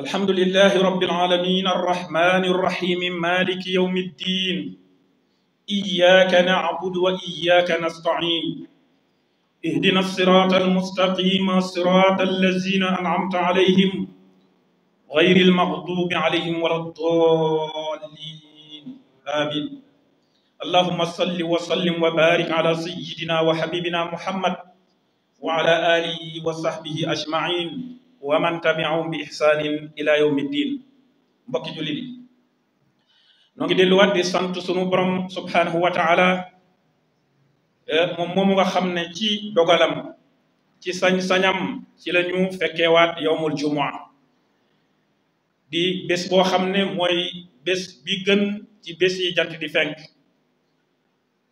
الحمد لله رب العالمين الرحمن الرحيم مالك يوم الدين إياك نعبد وإياك نستعين اهدنا الصراط المستقيم صراط الذين أنعمت عليهم غير المغضوب عليهم ولا الضالين آمين. اللهم صل وسلم وبارك على سيدنا وحبيبنا محمد وعلى آله وصحبه أجمعين ومن تبعهم بإحسان إلى يوم الدين. mbokki jullit yi noo ngi delluwaat di sant sunu borom subhanahu wa taala moom moomu nga xam ne ci dogalam ci sañ-sañam ci la ñu fekkeewaat yowmul jumua di bés boo xam ne mooy bés bi gën ci bés yi jant di fenk.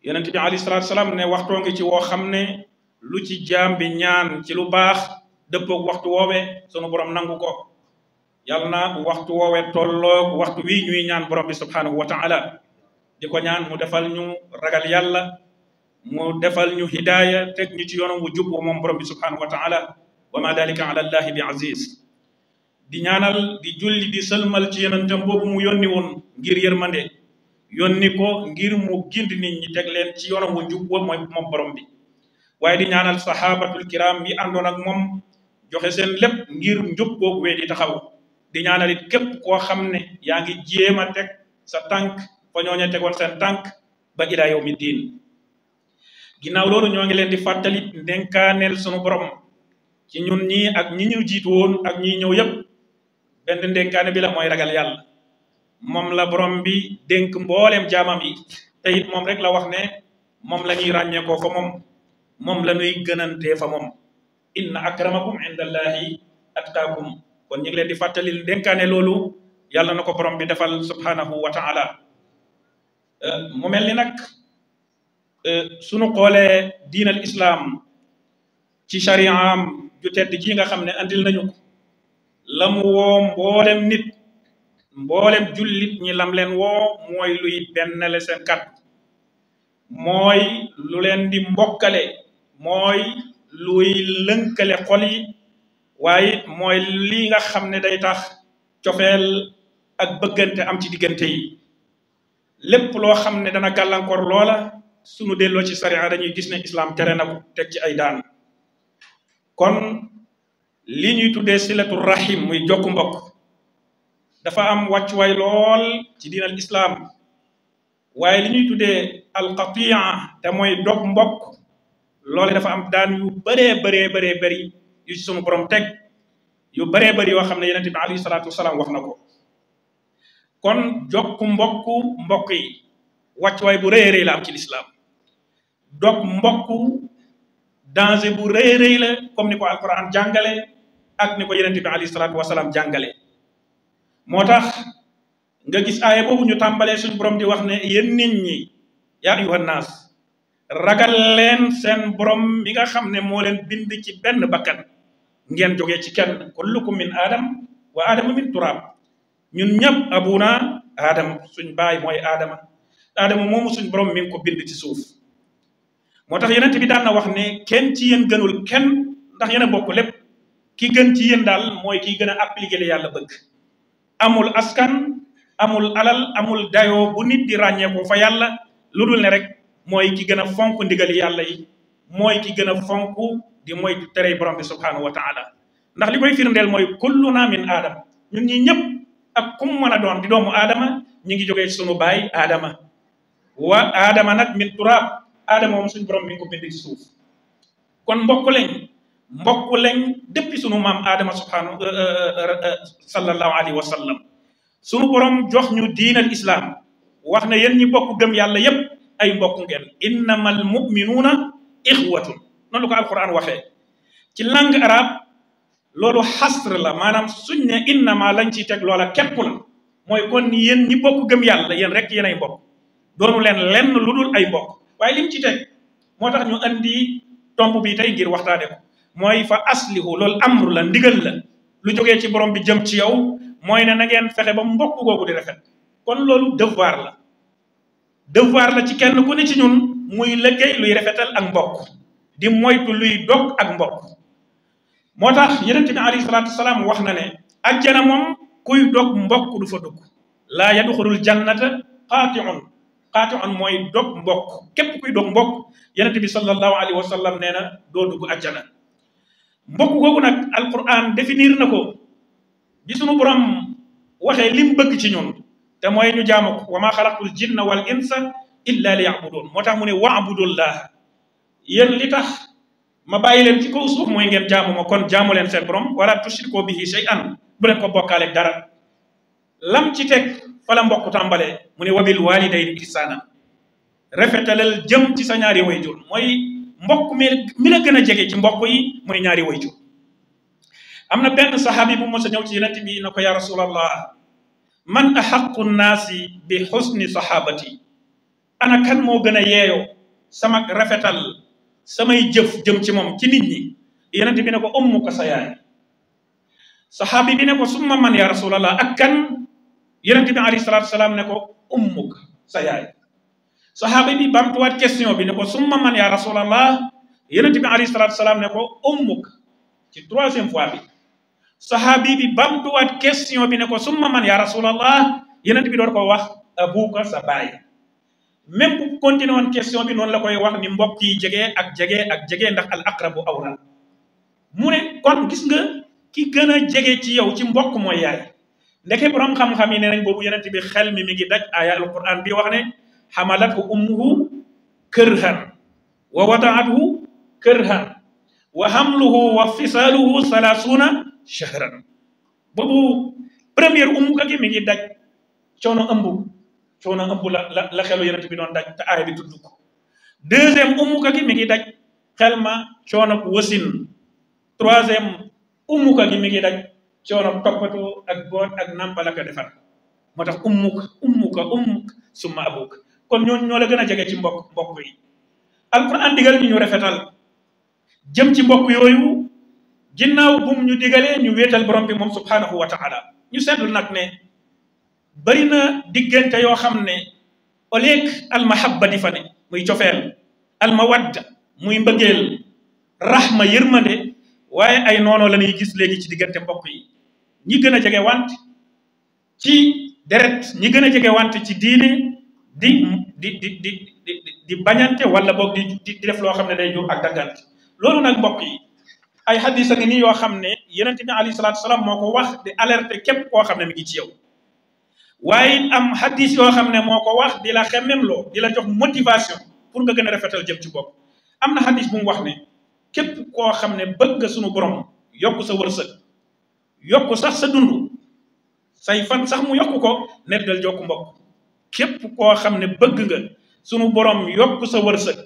yonent bi alayhi salaatu salaam ne waxtoo ngi ci woo xam ne lu ci jaam bi ñaan ci lu baax dëppoog waxtu woowee sunu borom nangu ko. yàlla na waxtu woowee tolloog waxtu wi ñuy ñaan borom bi subhanahu wa taala di ko ñaan mu defal ñu ragal yàlla mu defal ñu hidaaya teg ñu ci yoonam wu jub moom borom bi subhanahu wa taala wa ma dalika ala allahi bi aziz. di ñaanal di julli di sëlmal ci yonentam boobu mu yónni woon ngir yërmande yónni ko ngir mu gindi nit ñi teg leen ci yoonam wu jub mooy moom borom bi. waaye di ñaanal sahabatul kiram yi àndoon ak moom joxe seen lépp ngir njub googu wee di taxaw. di ñaanal it képp koo xam ne yaa ngi jéem a teg sa tànk fa ñooña tegoon seen tànk ba ila yawmi diin. ginnaaw loolu ñoo ngi leen di fàttali ndénkaaneel sunu borom ci ñun ñii ak ñi ñu jiitu woon ak ñi ñëw yépp benn ndénkaane bi la mooy ragal yàlla. moom la borom bi dénk mbooleem jaamam yi te it moom rek la wax ne moom la ñuy ràññeekoo fa moom la ñuy gënantee fa moom. inna akramakum indallahi atqaakum. kon ñu ngi leen di fàttali dénkaane loolu yàlla na ko borom bi defal subhanahu wa taala. mu mel ni nag sunu xoolee diinal islam ci shari'am ju tedd ji nga xam ne andil nañu ko la mu woo mboolem nit mboolem jullit ñi lam leen woo mooy luy bennale seen kat mooy lu leen di mbokkale mooy luy lënkale xol yi waaye mooy lii nga xam ne day tax cofeel ak bëggante am ci diggante yi. lépp loo xam ne dana gàllankoor loola sunu delloo ci sariya dañuy gis ne islam tere na ko teg ci ay daan. kon li ñuy tuddee silatu rahim muy jokku mbokk dafa am wàccuwaay lool ci diinal islam waaye li ñuy tuddee alqatia te mooy dog mbokk loole dafa am daan yu bëree bëri yu ci sunu borom teg yu bëree bëri yoo xam ne yonent bi alayhi salaatu wasalaam wax na ko. kon jokku mbokk yi wàccuwaay bu rëy a rëy la am ci lislaam. dog mbokk danger bu rëy a rëy la comme ni ko alquran jàngale ak ni ko yonent bi alayhi salaatu wasalaam jàngale. moo tax nga gis aaya boobu ñu tàmbalee suñu borom di wax ne yéen nit ñi yaa ayyuhan naas ragal leen seen borom mi nga xam ne moo leen bind ci benn bakkan ngeen jógee ci kenn kullukum min aadam wa aadama min turaab. ñun ñëpp abuna aadama suñ baay mooy aadama moomu suñ borom mi ngi ko bind ci suuf. moo tax yonent bi daan na wax ne kenn ci yéen gënul kenn ndax yéen a bokk lépp ki gën ci yéen daal mooy ki gën a appliqué li yàlla bëgg. amul askan amul alal amul dayoo bu nit di ràññeeku fa yàlla lu dul ne rek mooy ki gën a fonk ndigali yàlla yi mooy ki gën a fonk di mooy tere borom bi subhanahu wa taala. ndax li koy firndeel mooy kulluna min aadam ñun ñi ñëpp ak kum mën a doon di doomu aadama ñi ngi jógee ci sunu baay aadama wa aadama nag min turaab aadama moom suñu borom mi ngi ko bind ci suuf. kon mbokk lañ depuis sunu maam aadama subhanahu sallallahu alayhi wa sallam sunu borom jox ñu diinal islam wax ne yéen ñi bokk gëm yàlla yépp ay mbokk ngeen. innamal muminuuna ixwatun noonu la ko alquran waxee ci langue arabe. loolu xasr la maanaam suñ ne innama lañ ciy teg loola képp la mooy kon yéen ñi bokk gëm yàlla yéen rek yéen ay mbokk doonu leen lenn lu dul ay mbokk. waaye lim ci teg moo tax ñu andi tomb bi tey ngir waxtaane ko mooy fa aslihu loolu amru la ndigal la lu jógee ci borom bi jëm ci yow mooy ne na ngeen fexe ba mbokk googu di rafet. kon loolu devoir la ci kenn ku ne ci ñun muy liggéey luy rafetal ak mbokk di moytu luy dog ak mbokk. moo tax yonent bi alayhi salaatu wasalaam wax na ne ajjana moom kuy dog mbokk du fa dugg laa yadxulul jannata qaatiun mooy dog mbokk képp kuy dog mbokk yonent bi sallallahu alayhi wa sallam nee na doo dugg ajjana mbokk googu nag alquran définir na ko bi sunu borom waxee lim bëgg ci ñun te mooy ñu jaamu ko wa maa xalaqtul jinna wal insa illa li yacbuduun moo tax mu ne waabudullaha yéen li tax ma bàyyi leen ci kaw suuf mooy ngeen jaamu ma kon jaamu leen seen borom wala tushrikoo bihi shay'an bu leen ko bokkaaleeg dara lam ci teg fa la mbokk tàmbalee mu ne wabil walidayni ihsaana rafetalal jëm ci sa ñaari wayjur mooy mbokk mi la gën a jege ci mbokk yi mooy ñaari wayjur am na benn saxaabi bu mos a ñëw ci yonent bi na ko ya rasulallah man axaqu nnaasi bi xusni saxaabati ana kan moo gën a yeeyoo sama rafetal samay jëf jëm ci moom ci nit ñi yonent bi ne ko ummuka sa yaay saxaabi bi ne ko summa man ya rasulallah ak kan yonent bi alayhi salaatu wasalaam ne ko ummuka sa yaay saxaabi bi bamtuwaat question bi ne ko summa man ya rasulallah yonent bi alayhi salaatu wasalaam ne ko ummuka ci troisième fois bi saxaabi bi bamtuwaat question bi ne ko summa man ya rasulallah yonent bi door ko wax abuka sa baay même bu continué woon question bi noonu la koy wax ni mbokk yi jege ak jege ndax al aqrabu awla mu ne kon gis nga ki gën a jege ci yow ci mbokk mooy yaay ndeke borom xam-xam yi ne nañ boobu yonent bi xel mi ngi daj aya alquran bi wax ne xamalathu ummuhu kërhan wa wadaathu kërhan wa hamluhu wa fisaaluhu salaasuuna shahran boobu première ummuka gi mi ngi daj coono ëmb la xelu yonent bi doon daj te aaya bi tudd ko deuxième ummuka gi mi ngi daj xel ma coono wasin troisième ummuka gi mi ngi daj coono toppatoo ak boot ak nampal ak defar moo tax ummuka summa abuka kon ñoo la gën a jege ci mbokk yi alquran digal ñu rafetal jëm ci mbokk yooyu ginnaaw bum ñu digalee ñu wéetal borom bi moom subhanahu wa taala ñu seetlu nag ne bari na diggante yoo xam ne au lieu almahabba di fa ne muy cofeel almawadda muy mbëggeel rahma yërmande waaye ay noonoo la ñuy gis léegi ci diggante mbokk yi ñi gën a jege wante ci deret ñi gën a jege wante ci diine di bañante wala boog di def loo xam ne day jur ak daggante loolu nag mbokk yi ay hadis a ngi nii yoo xam ne yonent bi alayhi salaatu wasalaam moo ko wax di alerter képp koo xam ne mi ngi ci yow waaye am hadis yoo xam ne moo ko wax di la xemmemloo di la jox motivation pour nga gën a rafetal jëm ci bopp am na hadis bu mu wax ne képp koo xam ne bëgg nga sunu borom yokk sa wërsëg yokk sax sa dund say fan sax mu yokk ko ne del jokk mbokk képp koo xam ne bëgg nga sunu borom yokk sa wërsëg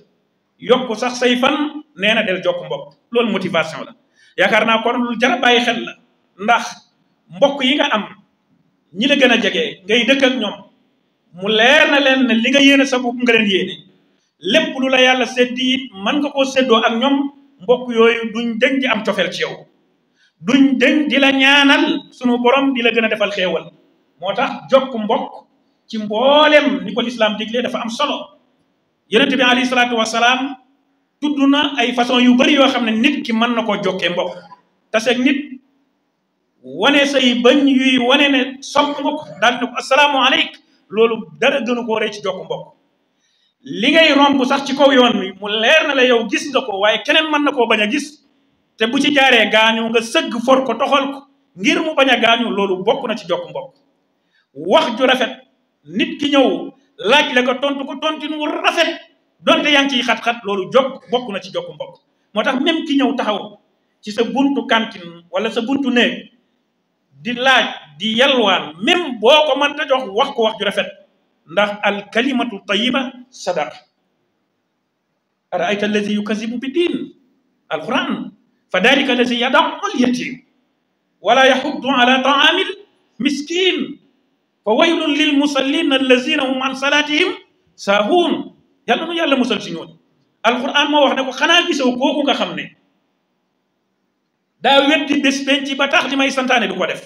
yokk sax say fan nee na del jokk mbokk loolu motivation la yaakaar naa kon lu jar a bàyyi xel la ndax mbokk yi nga am ñi la gën a jege ngay dëkk ak ñoom mu leer na leen ne li nga yéene sa bopp nga leen yéene lépp lu la yàlla séddi it mën nga koo séddoo ak ñoom mbokk yooyu duñ deñ di am cofeel ci yow duñ deñ di la ñaanal sunu borom di la gën a defal xéewal moo tax jokk mbokk ci mboolem ni ko lislaam diglee dafa am solo yonent bi alayhi salaatu wasalaam tudd na ay façon yu bari yoo xam ne nit ki mën na koo jokkee mbokk taseeg nit wane say bañ yuy wane ne sopp nga ko daal ne ko asalaamu aleyk loolu dara gënu koo rëy ci jokk mbokk li ngay romb sax ci kaw yoon wi mu leer na la yow gis nga ko waaye keneen mën na koo bañ a gis te bu ci jaaree gaañu nga sëgg for ko toxal ko ngir mu bañ a gaañu loolu bokk na ci jokk mbokk wax ju rafet nit ki ñëw laaj la ko tontu ko tontin wu rafet donte yaa ngi ciy xat-xat loolu bokk na ci jokk mbokk moo tax même ki ñëw taxaw ci sa buntu cantine wala sa buntu néeg di laaj di yalwaan même boo ko mënta jox wax ko wax ju rafet ndax al kalimatu tayiba sadaqa araayta allazi yukazibu bi diin alquran fa dalika allazi yadamu al yatim wala yaxuddu ala taamil miskin fa waylun lil musallin allazina hum an salatihim saahuun yàlla nu yàlla musal ci ñooñu alquran moo wax ne ko xanaa gisoo kooku nga xam ne daa weddi bés penc ba tax li may santaane du ko def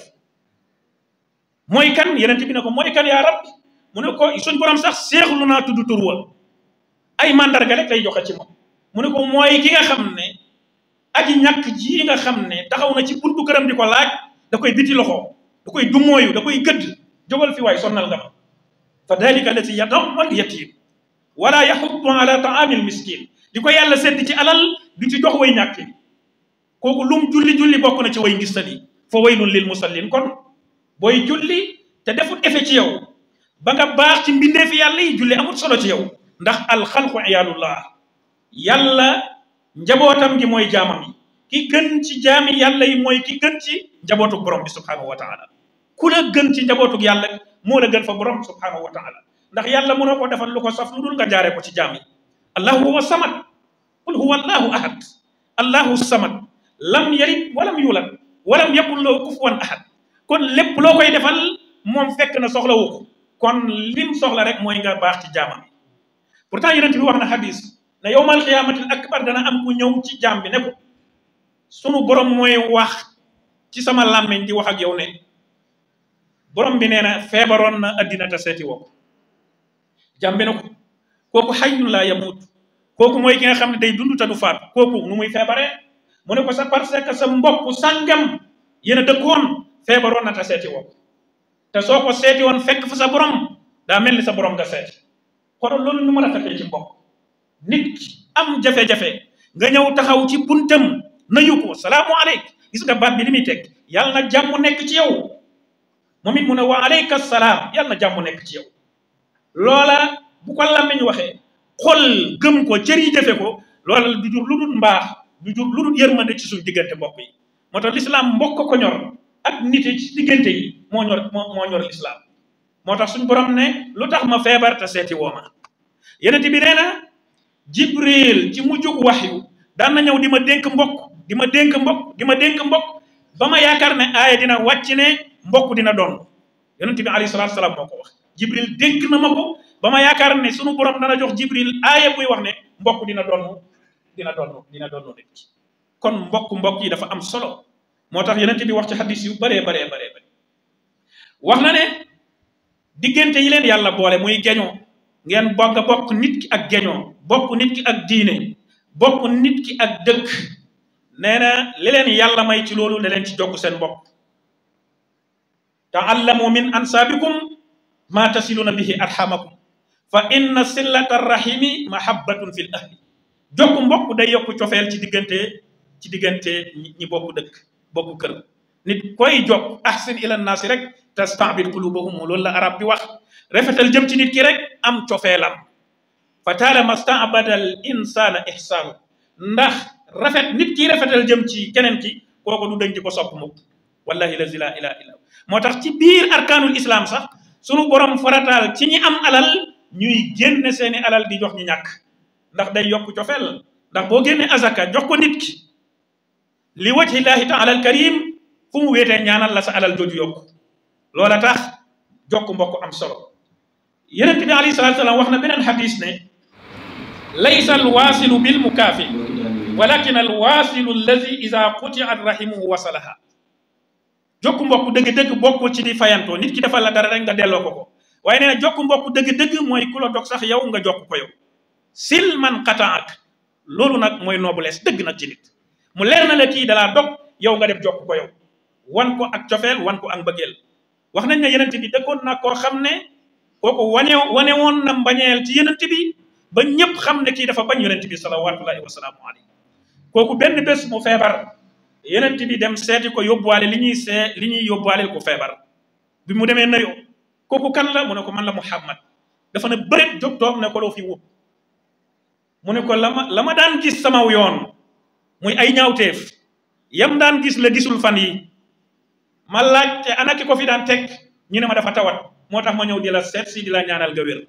mooy kan yeneen bi ne ko mooy kan yaa rabbi mu ne ko suñ borom sax seexlu naa tudd tur wa ay mandarga rek lay joxe ci moom mu ne ko mooy ki nga xam ne aji ñàkk ji nga xam ne taxaw na ci buntu këram di ko laaj da koy biti loxo da koy dumooyu da koy gëdd jógal fi waay sonnal nga ma fa dalika allati yad'u al yatim wala yaxuddu ala taami al miskin di ko yàlla sedd ci alal du ci jox way ñàkk kooku lum julli bokk na ci way ngistal yi fa waylun lil musallin kon booy julli te defut effet ci yow ba nga baax ci mbindeefi yàlla yi julli amut solo ci yow ndax alxalqu iyaalullah yàlla njabootam gi mooy jaamam yi ki gën ci jaami yàlla yi mooy ki gën ci njabootuk borom bi subhanahu wa taala ku la gën ci njabootuk yàlla moo la gën fa borom subhanahu wa taala ndax yàlla mënoo ko defal lu ko saf lu dul nga jaaree ko ci jaam yi allahu huwa samad qul huwa allahu ahad allahu samad lam yalid walam yulad walam yakun lahu kufuwan ahad kon lépp loo koy defal moom fekk na soxla wu ko kon lim soxla rek mooy nga baax ci jaamam yi pourtant yonent bi wax na hadis ne yowmal xiyaamatil akbar dana am ku ñëw ci jaam bi ne ko sunu borom mooy wax ci sama làmmiñ di wax ak yow ne borom bi nee na feebaroon na addina te seeti woo ko jaam bi ne ko kooku xayyun laa yamuut kooku mooy ki nga xam ne day dund te du faat kooku nu muy feebaree mu ne ko sa parce que sa mbokk sàngam yéen a dëkkoon feebaroon na te seeti woo ko te soo ko seeti woon fekk fa sa borom daa mel ni sa borom nga seeti kon loolu nu mu rafetee ci mbokk nit am jafe-jafe nga ñëw taxaw ci buntam nayu ko salaamu aleyk gis nga baat bi li muy teg yàlla na jàmm nekk ci yow moom it mu ne wa aleyka salaam yàlla na jàmm nekk ci yow loola bu ko làmmiñ waxee xol gëm ko cër yi jëfe ko loola du jur lu dul mbaax du jur lu dul yërmande ci suñu diggante mbokk yi moo tax lislaam mbokk ko ñor ak nit ci diggante yi moo ñor lislaam moo tax suñu borom ne lu tax ma feebar te seeti woo ma yeneen bi nee na jibril ci mujjug waxyu daan na ñëw di ma dénk mbokk di ma dénk mbokk di ma dénk mbokk ba ma yaakaar ne aaya dina wàcc ne mbokk dina doon yonent bi alayhi salaatu salaam moo ko wax jibril dénk na ma ko ba ma yaakaar ne sunu borom dana jox jibril aaya buy wax ne mbokk dina doon nit kon mbokk yi dafa am solo moo tax yonent bi wax ci hadis yu baree wax na ne diggante yi leen yàlla boole muy geñoo ngeen bokk nit ki ak geñoo bokk nit ki ak diine bokk nit ki ak dëkk nee na li leen yàlla may ci loolu da leen ci jokk seen mbokk taallamu min ansaabikum ma tasiluna bihi arhamakum fa inna sillata arrahimi mahabbatun fil ahli jokk mbokk day yokk cofeel ci diggante ñi bokk dëkk bokk kër nit koy jokk ahsin ila naasi rek tastabit qulubahum loolu la arab bi wax rafetal jëm ci nit ki rek am cofeelam fa taalama staabada al insana ihsaanu ndax nit ki rafetal jëm ci keneen ki kooku du dañ di ko sopp mukk wallahi la ilaha illa moo tax ci biir arkaanul islam sax sunu borom farataal ci ñi am alal ñuy génne seeni alal di jox ñu ñàkk ndax day yokk cofeel ndax boo génne azaka jox ko nit ki li wajhillahi taala al karim fu mu wéetee ñaanal la sa alal jooju yokk loola tax jokk mbokk am solo yonent bi alayhi salaatu salaam wax na beneen xadis ne laysa alwaasilu bil mukaafi walakin alwaasilu allazi ida qutiat rahimuhu wasalaha jokk mbokk dëgg-dëgg bokkul ci di fayantoo nit ki defal la dara rek nga delloo ko waaye nee na jokk mbokk dëgg-dëgg mooy ku la dog sax yow nga jokk ko yow sil man qataak loolu nag mooy noblesse dëgg nag ci nit mu leer na la kii dalaa dog yow nga def jokk ko yow wan ko ak cofeel wan ko ak mbëggeel wax nañ ne yenent bi dëkkoon na koo xam ne kooku wane woon na mbañeel ci yenent bi ba ñëpp xam ne kii dafa bañ yenent bi salawatullahi wa salaamu alayhi kooku benn bés mu feebar yenent bi dem seeti ko yóbbuwaale li ñuy yóbbuwaaleel ko feebar bi mu demee nayoo kooku kan la mu ne ko man la Muhammad dafa ne bëreet jóg toog ne ko loo fi wut mu ne ko la ma daan gis samaw yoon muy ay ñaawteef yam daan gis la gisul fan yi ma laajte ana ki ko fi daan teg ñu ne ma dafa tawat moo tax ma ñëw di la seet si di la ñaanal nga wér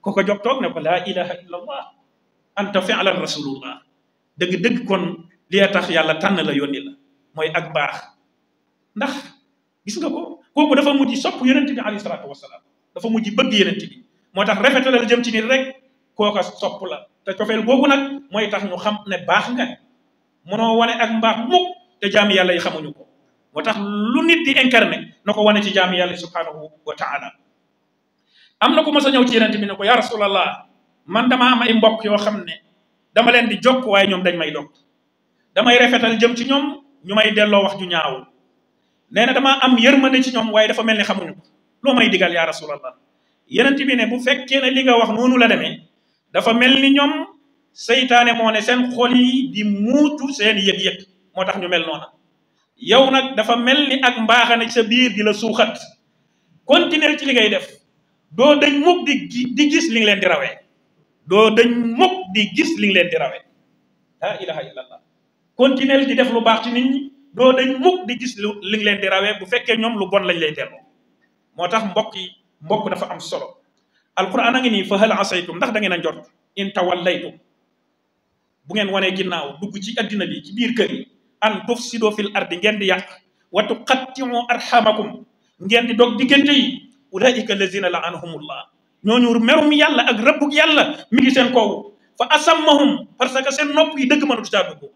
ko ko jóg toog ne ko laa ilaha illa allah anta fi'lan rasulullah dëgg-dëgg kon li tax yàlla tànn la yónni la mooy ak baax ndax gis nga ko kooku dafa mujj sopp yonent bi alayhi salaatu wasalaam dafa mujj bëgg yonent bi moo tax rafetalal jëm ci nit rek kooka sopp la te cofeel googu nag mooy tax ñu xam ne baax nga mënoo wane ak mbaax mukk te jaami yàlla yi xamuñu ko moo tax lu nit di incarné na ko wane ci jaami yàlla subhanahu wa taala am na ko mos a ñëw ci yonent bi ne ko ya rasulallah man dama am ay mbokk yoo xam ne dama leen di jokk waaye ñoom dañ may dog damay rafetal jëm ci ñoom ñu may delloo wax ju ñaaw nee na damaa am yërmande ci ñoom waaye dafa mel ni xamuñu ko loo may digal yaa rasulallah yenent bi ne bu fekkee ne li nga wax noonu la demee dafa mel ni ñoom seytaane moo ne seen xol yi di muucu seen yëg-yëg moo tax ñu mel noona yow nag dafa mel ni ak mbaaxane sa biir di la suuxat continuer ci li ngay def doo dañ mukk di gis li nga leen di rawee doo dañ mukk di gis li nga leen di rawee la ilaha illallah continuer di def lu baax ci nit ñi doo dañ mukk di gis li nga leen di rawee bu fekkee ñoom lu bon lañ lay delloo moo tax mbokk yi mbokk dafa am solo alquran a ngi nii fa hal asaytum ndax da ngeen a njort in tawallaytum bu ngeen wanee ginnaaw dugg ci addina bi ci biir kër yi an tufsido fil ardi ngeen di yàq wa tuqatti'u arhamakum ngeen di dog diggante yi ulaika allazina la'anahumullah ñooñu merum yàlla ak rëbbug yàlla mi ngi seen kaw fa asammahum parce que seen nopp yi dëgg mënatu caa dugg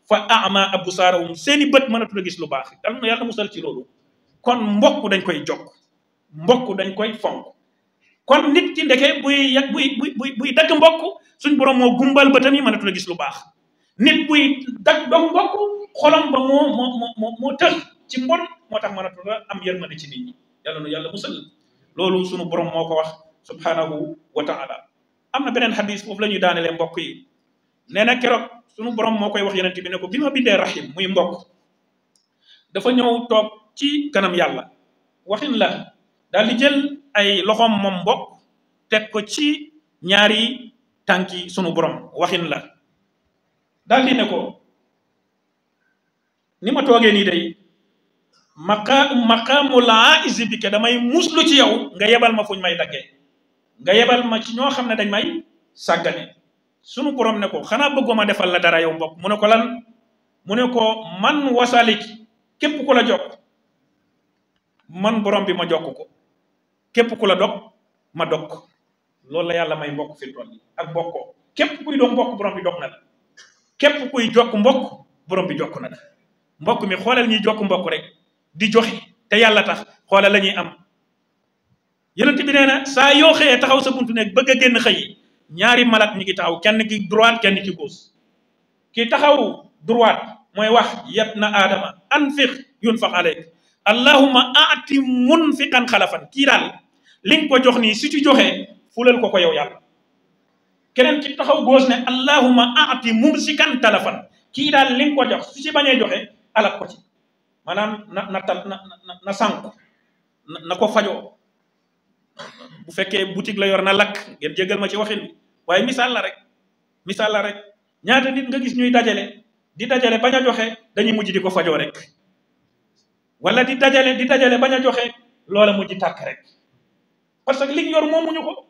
fa ama absaarahum seeni bët mënatu la gis lu baax dal na yàlla musal ci loolu kon mbokk dañ koy jokk mbokk dañ koy fonk kon nit ki ndeke buy dagg mbokk suñ borom moo gumbal bëtam yi mënatu la gis lu baax nit buy dog mbokk xolam ba moo tëx ci mbon moo tax mënatu la am yërmande ci nit ñi yàlla nu yàlla musal loolu sunu borom moo ko wax subhanahu wa taala am na beneen xadis foofu la ñuy daanelee mbokk yi nee na keroog sunu borom moo koy wax yeneen bi ne ko bi ma bindee rahim muy mbokk dafa ñëw toog ci kanam yàlla waxin la daal di jël ay loxoom moom mbokk teg ko ci ñaari tànki sunu borom waxin la daal di ne ko ni ma toogee nii day maqaamul aaizi bika damay muslu ci yow nga yebal ma fuñ may daggee nga yebal ma ci ñoo xam ne dañ may sàggane sunu borom ne ko xanaa bëggoo ma defal la dara yow mbokk mu ne ko lan mu ne ko man wasalik képp ku la jokk man borom bi ma jokk ko képp ku la dog ma dog ko loolu la yàlla may mbokk fi toll ak bokkoo képp kuy doon mbokk borom bi dog na la képp kuy jokk mbokk borom bi jokk na la mbokk mi xoolal ñuy jokk mbokk rek di joxe te yàlla tax xoolal la ñuy am yonent bi nee na saa yoo xëyee taxaw sa buntu nekk bëgg a génn xëy ñaari malak ñi ngi taxaw kenn ki droite kenn ki gauche ki taxaw droite mooy wax yabna aadama anfiq yunfaq alayk allahumma aati munfiqan xalafan kii daal li nga ko jox nii su ci joxee fulal ko yow yàlla keneen ki taxaw gauche ne allahumma aati mumsikan talafan kii daal li nga ko jox su ci bañee joxe alak ko ci maanaam na sànq na ko fajoo bu fekkee boutique la yor na lakk ngeen jéggal ma ci waxin bi waaye misaal la rek ñaata nit nga gis ñuy dajale bañ a joxe dañuy mujj di ko fajoo rek wala di dajale bañ a joxe loola mujj tàkk rek parce que li ñu yor moomuñu ko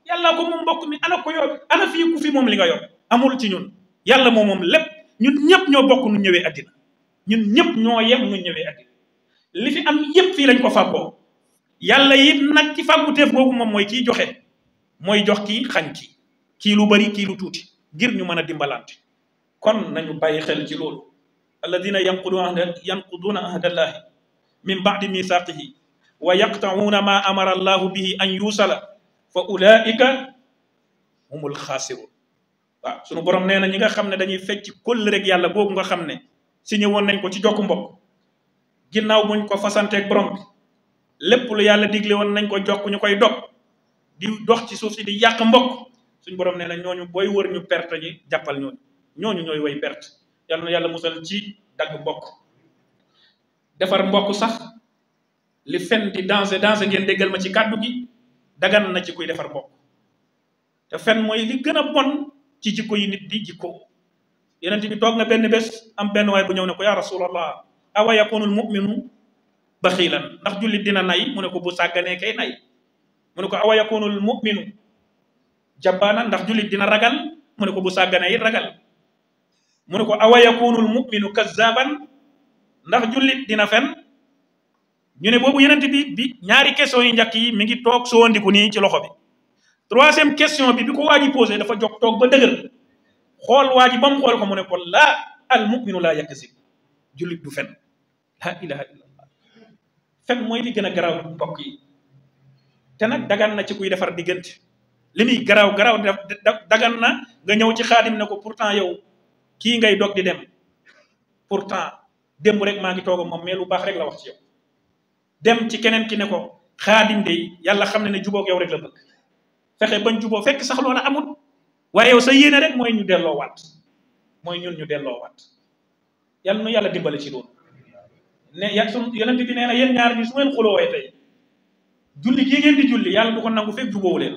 yàlla ko moom mbokk mi ana ko yor ana fii ku fi moom li nga yor amul ci ñun yàlla moom lépp ñun ñëpp ñoo bokk nu ñëwee addina ñun ñëpp ñoo yem nu ñëwee addina li fi am yëpp fii lañ ko fàggoo yàlla it nag ci fàgguteef boobu moom mooy kiy joxe mooy jox kii xañ kii lu bari kii lu tuuti ngir ñu mën a dimbalante kon nañu bàyyi xel ci loolu alladina yanquduuna ahdallahi min ba'di mithaqihi wa yaqta'uuna ma amara allahu bihi an yusala fa ulaika humul xaasirun waaw sunu borom nee na ñi nga xam ne dañuy fecc kóll rek yàlla boobu nga xam ne signé woon nañ ko ci jokk mbokk ginnaaw buñ ko fasanteeg borom bi lépp lu yàlla digle woon nañ ko jokk ñu koy dog di dox ci suuf si di yàq mbokk suñ borom nee na ñooñu booy wër ñu perte ñi jàppal ñooñu ñooy way perte yàlla na yàlla musal ci dagg mbokk defar mbokk sax li fen di danger ngeen déggal ma ci kàddu gi dagan na ci kuy defar mbokk te fen mooy li gën a bon ci jikko yi nit di jikko yeneen bi toog na benn bés am benn waay bu ñëw ne ko yaa rasulallah awa yakunul mu'minu baxilan ndax jullit dina nay mu ne ko bu sàgganee kay nay mu ne ko awa yakunul mu'minu jabbaana ndax jullit dina ragal mu ne ko bu sàgganee it ragal mu ne ko awa yakunul mu'minu kazzaban ndax jullit dina fen ñu ne boobu yeneen bi ñaari question yi njëkk yi mi ngi toog sowandiku nii ci loxo bi troisième question bi ko waa ji posé dafa jóg toog ba dëgër xool waa ji ba mu xool ko mu ne ko laa al mu'minu laa yakzib jullit du fen la ilaha illallah fen mooy li gën a garaaw mbokk yi te nag dagan na ci kuy defar diggante li muy garaaw dagan na nga ñëw ci xaadim ne ko pourtant yow kii ngay dog di dem pourtant démb rek maa ngi toog moom mais lu baax rek la wax ci yow dem ci keneen ki ne ko xaadim de yàlla xam ne ne jubóog yow rek la bëgg fexe bañ juboo fekk sax loola amul waaye yow sa yéene rek mooy ñu delloo waat mooy ñun ñu delloo waat yàlla nu yàlla dimbale ci loolu ne ya sun yonent bi nee na yéen ñaar ñi su ngeen xuloowee tey julli gii ngeen di julli yàlla du ko nangu fekk jubóowu leen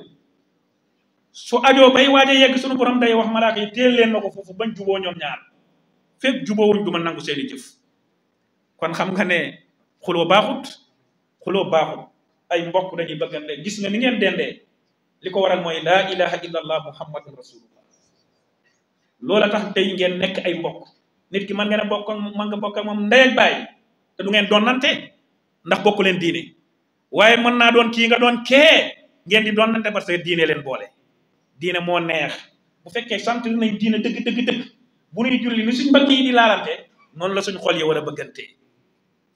su ajoo bay waaje yegg suñu borom day wax malaaka yi teel leen ma ko foofu bañ juboo ñoom ñaar fekk jubóowuñ du ma nangu seeni jëf kon xam nga ne xuloo baaxut ay mbokk dañuy bëggante gis nga ni ngeen dendee li ko waral mooy laa ilaha illa allah muhammadun rasulullah loola tax tey ngeen nekk ay mbokk nit ki mën nga ne bokk mën nga bokk ak moom ndey ak baay te du ngeen donnante ndax bokku leen diine waaye mën naa doon kii nga doon kee ngeen di donnante parce que diine leen boole diine moo neex bu fekkee sant nañ diine dëgg bu ñuy julli ni suñ mbokk yi di laalante noonu la suñ xol yi war a bëggante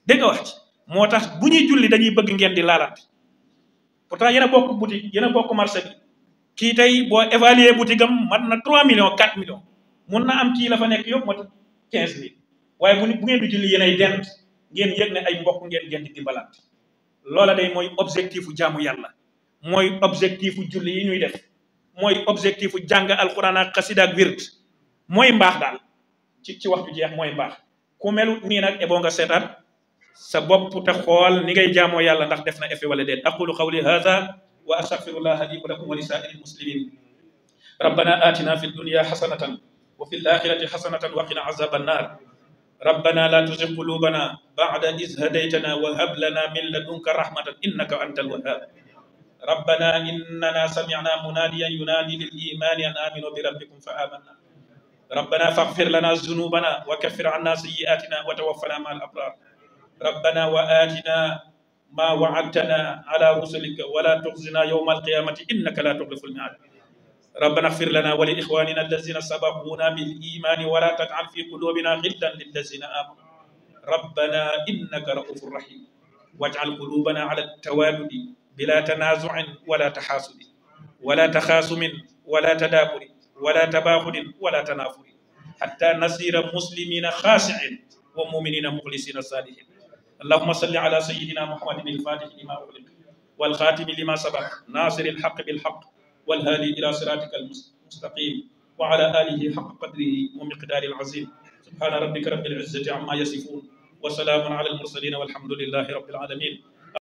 dégg nga wax ci moo tax bu ñuy julli dañuy bëgg ngeen di laalante pourtant yéen a bokk boutique yéen a bokk marché bi kii tey boo évaluer boutique am mat na 3 millions 4 millions mun na am kii la fa nekk yëpp mat 15 000 waaye bu ngeen di julli yéen ay dend ngeen yëg ne ay mbokk ngeen di dimbalante loola day mooy objectifu jaamu yàlla mooy objectifu julli yi ñuy def mooy objectifu jàng alquran ak xasida ak wird mooy mbaax daal ci waxtu jeex mooy mbaax ku melu nii nag eboo nga seetaat sa bopp te xool ni ngay jaamoo yàlla ndax def na effet wala déet aqulu qawli hadha wa astaghfirullah li wa lakum wa li sa'iril muslimin rabbana atina fid dunya hasanatan wa fil akhirati hasanatan wa qina azaban nar rabbana la tuzigh qulubana ba'da idh hadaytana wa hab lana min ladunka rahmatan innaka antal wahhab rabbana innana sami'na munadiyan yunadi lil imani an aminu bi rabbikum fa amanna rabbana faghfir lana dhunubana wa kaffir 'anna sayyi'atina wa tawaffana ma'al abrar ربنا وآتنا ما وعدتنا على رسلك ولا تخزنا يوم القيامة إنك لا تخلف الميعاد ربنا اغفر لنا ولإخواننا الذين سبقونا بالإيمان ولا تجعل في قلوبنا غلا للذين آمنوا ربنا إنك رؤوف رحيم واجعل قلوبنا على التوالد بلا تنازع ولا تحاسد ولا تخاصم ولا تدابر ولا تباغض ولا تنافر حتى نصير مسلمين خاشعين ومؤمنين مخلصين صالحين اللهم صل على سيدنا محمد الفاتح لما أغلق والخاتم لما سبق ناصر الحق بالحق والهادي إلى صراطك المستقيم وعلى آله حق قدره ومقدار العظيم سبحان ربك رب العزة عما يصفون وسلام على المرسلين والحمد لله رب العالمين